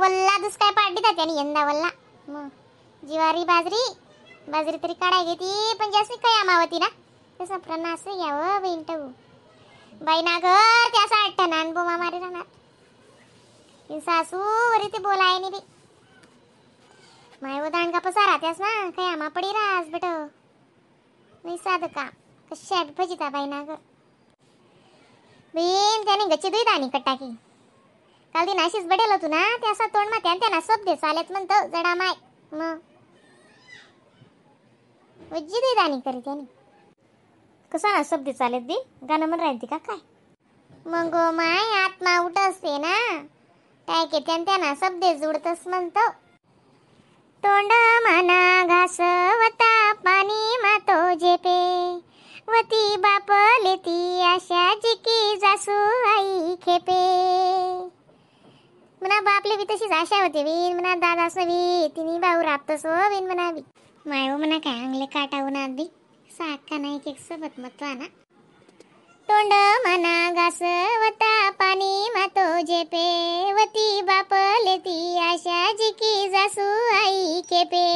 वल्ला दुष्काळ पाडली त्या त्याने यंदा वल्ला. मग जिवारी बाजरी बाजरी तरी काढाय घेती पण जास्त काय आमावती ना तसं प्रण असं घ्यावं बहीण टाकू बाई ना घर त्या असं आठवण आणि बोमा मारी राहणार सासू वरी ते बोलाय नाही बी माय व दांडका पसारा त्यास ना काय आमा पडी रास बेट नाही साधं काम कशा बी फजिता बाई ना घर बीन त्याने गच्ची दुई दानी कट्टाकी काल दिन अशीच बडेल होतो ना ते असा तोंड मा त्यानं सब दे चालत म्हणतो जडा माय मग उज्जी दुई दानी करी त्याने कसा ना शब्द चालत बी गाणं म्हण राहील ती का काय मग माय आत्मा उठ असते ना काय के त्यान त्यांना शब्द जुडतस म्हणतो. तोंड माना घासवता पाणी मातो झेपे वती बाप लेती आशा जिकी जासू आई खेपे. म्हणा बापले बी तशीच आशा होती विन म्हणा दादा सवी तिन्ही भाऊ राबतस हो विन म्हणावी माय हो म्हणा काय अंगले काटा उन्हात बी साका नाही एक सोबत मत ना. तोंड मना घासवता पाणी मातो झेपे वती बाप लेती आशा जिकी जासू आई खेपे.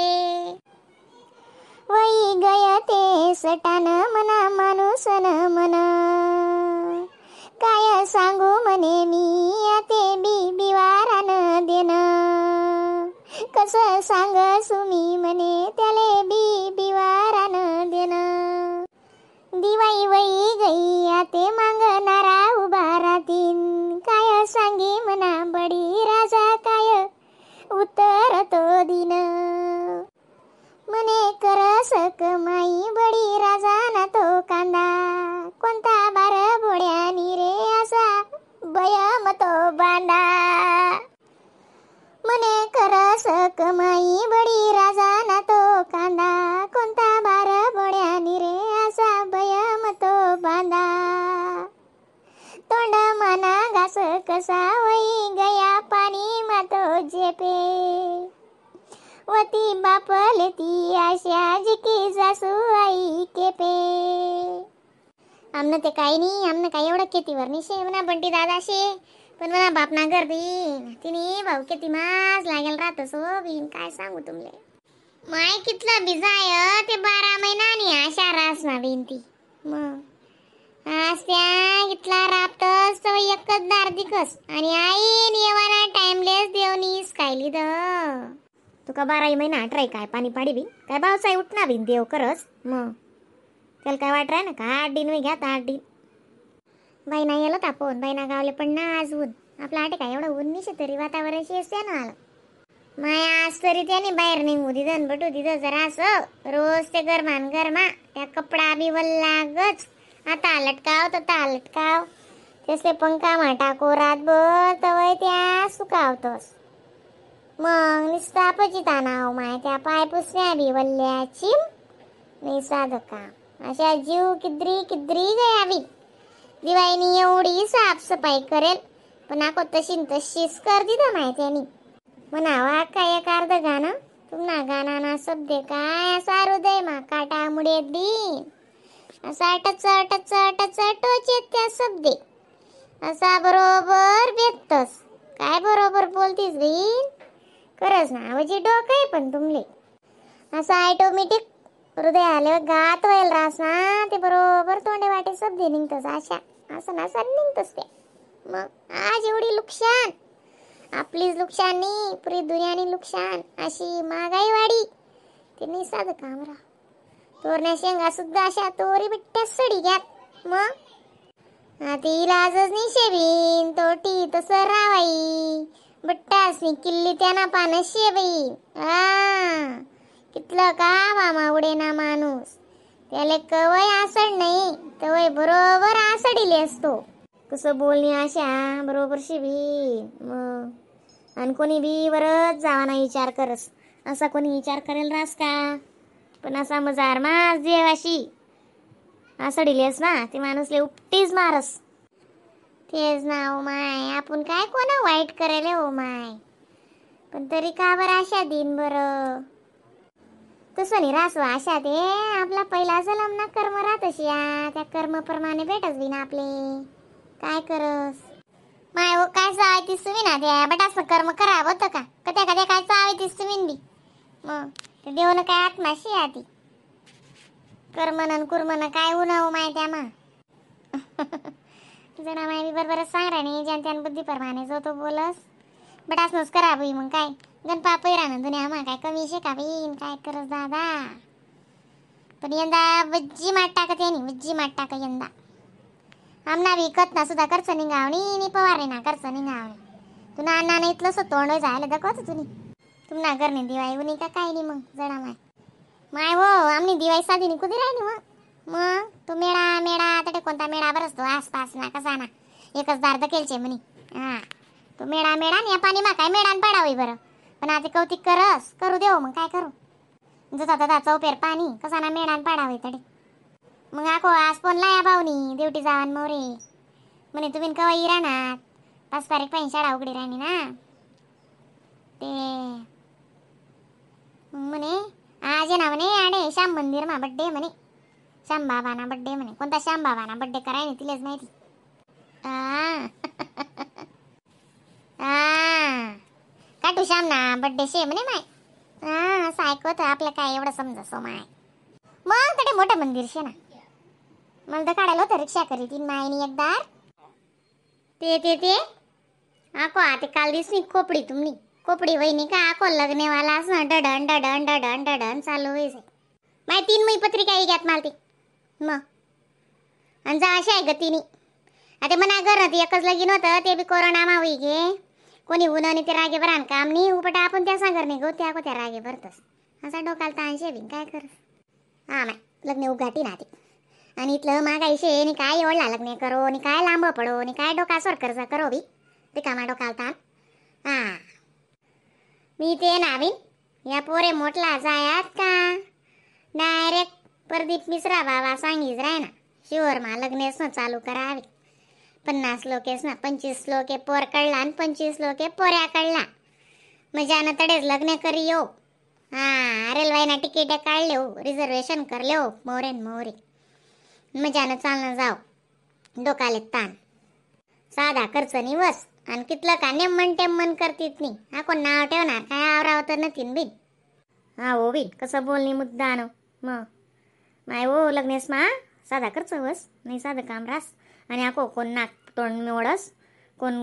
वई गय ते सटान मना माणूसन मन काय सांगू म्हणे मी आते बी बिवारान देन कसं सांग सुमी म्हणे त्याले बी बिवारान देन. दिवाई वई गई आते मागणारा उभा राहतीन काय सांगी म्हणा बडी राजा काय उत्तर तो दिन. मने करसक माई बडी राजा ना तो कांदा कोणता बार बोड्यानी रे असा बयम तो बांधा. मने करसक माई बडी राजा ना तो कांदा कोणता बार बोड्यानी रे असा बयम तो बांधा. तोंड मना घास कसा वई गया पाणी मातो झेपे वती बाप लेती आशा जिकी सासू आई केपे. आमनं ते काही नाही आमनं काही एवढं खेतीवर नाही शे म्हणा बंटी दादाशे पण म्हणा बाप ना घर बीन तिने भाऊ खेती मास लागेल राहत सो बीन काय सांगू तुमले माय कितलं बिजाय ते 12 महिना आशा रास ना बीन ती मग आज त्या कितला राबतस तर एकच दार दिकस आणि आईन येवाना टाइमलेस देवनीस कायली the तुका 12 महिना आठराय काय पाणी पाडी बिन काय भावसाय उठना बिन देव करस मग त्याला काय वाट राय ना का 8 दिन घ्या 8 दिन बाई नाही आलं तापून बाई ना गावले पण ना आज ऊन आपला आटे काय एवढं ऊन निशे तरी वातावरण शेस ना आलं माया आज तरी त्याने बाहेर निघू दिदन बटू दिदं जरा असं रोज ते गरमान गरमा त्या कपडा बी वल्लागच आता लटकाव तर लटकाव त्यासले पंखा मा टाको रातभर तवय त्या सुकावतोस मग निस्ता पचिता नाव माय त्या पाय पुसण्या बी वल्ल्या चिम नाही साधं काम अशा जीव किद्री किद्री गया बी. दिवाळीनी एवढी साफसफाई करेल पण आको तशी तशीच कर दिलं माय त्यानी म्हणावा काय एक अर्ध गाणं तुम्हा गाणं ना शब्द काय असा हृदय मा काटा मुडे दिन असा टच टच टच टोचे त्या शब्दे असा बरोबर बेतस काय बरोबर बोलतीस बहीण खरंच ना म्हणजे डोकं आहे पण तुमले असं ऑटोमॅटिक हृदय आले गात व्हायला रास ना ते बरोबर तोंडे वाटे शब्द निघतस अशा असं ना असं निघतस ते मग आज एवढी नुकसान आपलीच नुकसान नाही पुरी दुनियानी नुकसान अशी महागाई वाढी ते नाही साधं काम राह. तोरण्या शेंगा सुद्धा अशा तोरी बिट्ट्या सडी घ्यात मग ती इलाजच नाही शेबीन तोटी तसं रावाई बट्टासनी किल्ली त्यांना पान शेबी आ कितलं का मामा उडे ना माणूस त्याले कवय आसड नाही तवय बरोबर आसडीले असतो कसं बोलणी अशा बरोबर शिबी मग आणि कोणी बी वरच जावा नाही विचार करस असा कोणी विचार करेल रास का पण असा मजार मास देवाशी आसडीलेस ना ते माणूसले उपटीच मारस. तेच ना ओ my आपण काय कोणा वाईट करेल ओ my पण तरी का बरं अशा दिन बरं तसं नाही रासो अशा ते आपला पहिला जलम ना कर्म राहतशी या त्या कर्मप्रमाणे भेटच बिना आपले काय करस. माय हो काय चावाय तीस तुम्ही ना त्या बटास कर्म खराब होतं का कद्या कद्या काय चावाय तीस तुम्ही बी. मग ते देवनं काय आत्माशी आती कर्मन कुर्मन काय उन्हाव माय त्या मा. जणा माय बी बरोबरच सांग राणी ज्यान त्यान बुद्धी परमाने जो तो बोलस बटास नस करा बाई. मग काय गण पापही राहणं दुनिया मा काय कमी शे का बाई काय करस दादा. पण यंदा बज्जी माट टाकत यानी बज्जी माट टाक यंदा. आमना विकत ना सुद्धा खर्च निघावणी नि पवारणी ना खर्च निघावणी. तुना अण्णा नाही इथलं तोंड जायला दाखवत तुम्ही तुमना घरने दिवाळी उनी का काय नाही. मग जडा माय माय हो आमनी दिवाळी साधी नि कुदी राहिली. मग मग तो मेळा मेळा तटे कोणता मेळा बरंच तो आसपास ना कसा ना एकच दार दकेलचे म्हणे. हा तो मेळा मेळा आणि या पाणी मा काय मेळान पडावी बरं. पण आता कौतिक करस करू देव मग काय करू जसा तसा चौपेर पाणी कसा ना मेळान पाडावे तडे. मग आको आज फोन लाया भाऊनी देवटी जावान मोरे म्हणे तुम्ही कवा ये राहणार 5 तारीख पाहिजे शाळा उघडी राहणी ना ते. मग म्हणे आज आहे ना म्हणे आडे श्याम मंदिर मा बड्डे म्हणे श्याम बाबाना बड्डे म्हणे. कोणता श्याम बाबाना बड्डे कराय नाही तिलेच माहिती. काटू श्याम ना बड्डे शे म्हणे माय. हा असं ऐकवत आपलं काय एवढं समजसो माय. मग तडे मोठं मंदिर शे ना मला तर काढायला होतं रिक्षा करी तीन मायनी एकदार ते ते ते आको आते काल दिसनी खोपडी तुमनी खोपडी वहिनी का आको लग्नेवाला असं डडन डडन डडन डडन चालू होई जाई. माय 3 मै पत्रिका घ्यात मला ती मग आणि जा अशी आहे गतीनी. आता मना घर ते एकच लगीन होतं ते बी कोरोना मा होई गे कोणी ऊन आणि ते रागे भरान काम नाही उपटा आपण त्या सांगर नाही गो त्या त्या रागे भरतस असा डोकाला ताणशे बिन काय कर. हा माय लग्न उघाटी ना ते आणि इथलं मागायशे आणि काय एवढला लग्न करो आणि काय लांब पडो आणि काय डोकासवर कर्ज करो बी रिकामा डोकाला ताण. हा मी ते नावीन या पोरे मोठला जायात का डायरेक्ट प्रदीप मिश्रा बाबा सांगीच राय ना शिवर मा लग्नेस ना चालू करावे. 50 लोकेस ना 25 लोके पोर कळला आणि 25 लोके पोऱ्या कळला मजानं तडेच लग्न करी यो. हा रेल्वेना तिकीट काढले हो रिझर्वेशन करले हो मोरे मोरे मजानं चालणं जाव डोकाले ताण साधा खर्च नाही वस आणि कितलं का नेमन टेमन करतीत नाही. हा कोण नाव ठेवणार काय आवराव तर नतीन बिन. हा हो बिन कसं बोलणी मुद्दा न मग माय हो लग्नेस मा साधा खर्च वस नाही साधं काम रास आणि आको कोण नाक तोंड मोडस कोण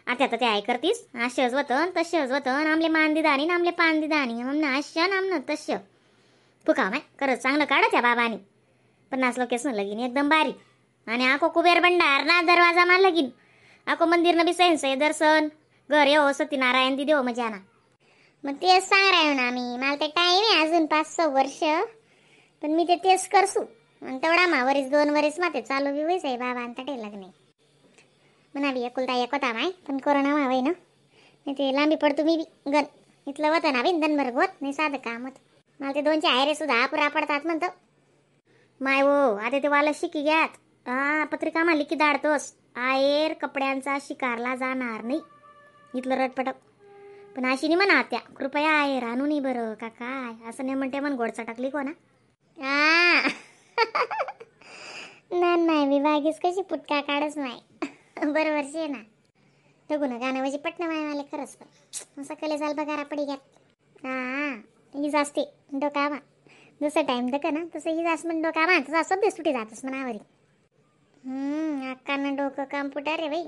आता तर ते I करतीस अशच वतन तशच वतन आमले मान दिदानी ना आमले पान दिदानी आमनं अश्य ना आमनं तश्य फुका माय खरंच चांगलं काढ त्या बाबानी. 50 लोकेस ना लगीन एकदम बारीक आणि आको कुबेर भंडार ना दरवाजा मा लगीन आको मंदिर न बी सैन दर्शन घर येऊ सत्यनारायण दी देव मजाना. मग तेच सांग राहिलो ना मी मला ते टाईम आहे अजून 5-6 वर्ष पण मी ते तेच करसू आणि तेवढा मा वरीस 2 वरीस मा ते चालू बी होईस आहे बाबा आणि तटे लग्न म्हणा बी एकुलता एक होता माय पण कोरोना मा ना नाही ते लांबी पडतो मी बी गण इथलं होतं ना बिन दनभर होत नाही साधं काम होतं मला ते 2 आयरे सुद्धा पुरा पडतात म्हणतो माय हो. आता ते वाला शिकी घ्यात हा पत्रिका मारली की दाडतोस आयर कपड्यांचा शिकारला जाणार नाही इथलं रटपटक. पण अशी नाही म्हणा त्या कृपया आयर आणू नाही बरं का काय असं नाही म्हणते म्हण गोडचा टाकली कोणा. ना नाही विभागीच कशी पुटका काढच नाही बरोबर शे ना बघू ना गाणं म्हणजे पटणं माय मला खरंच पण असं कले चाल बघारा पडी घ्यात. हा ही जास्ती डोकावा जसं टाईम दक ना तसं ही जास्त म्हण डोकावा तसं असं सुटी जातस म्हणावरी. अक्कानं डोकं कॉम्प्युटर रे बाई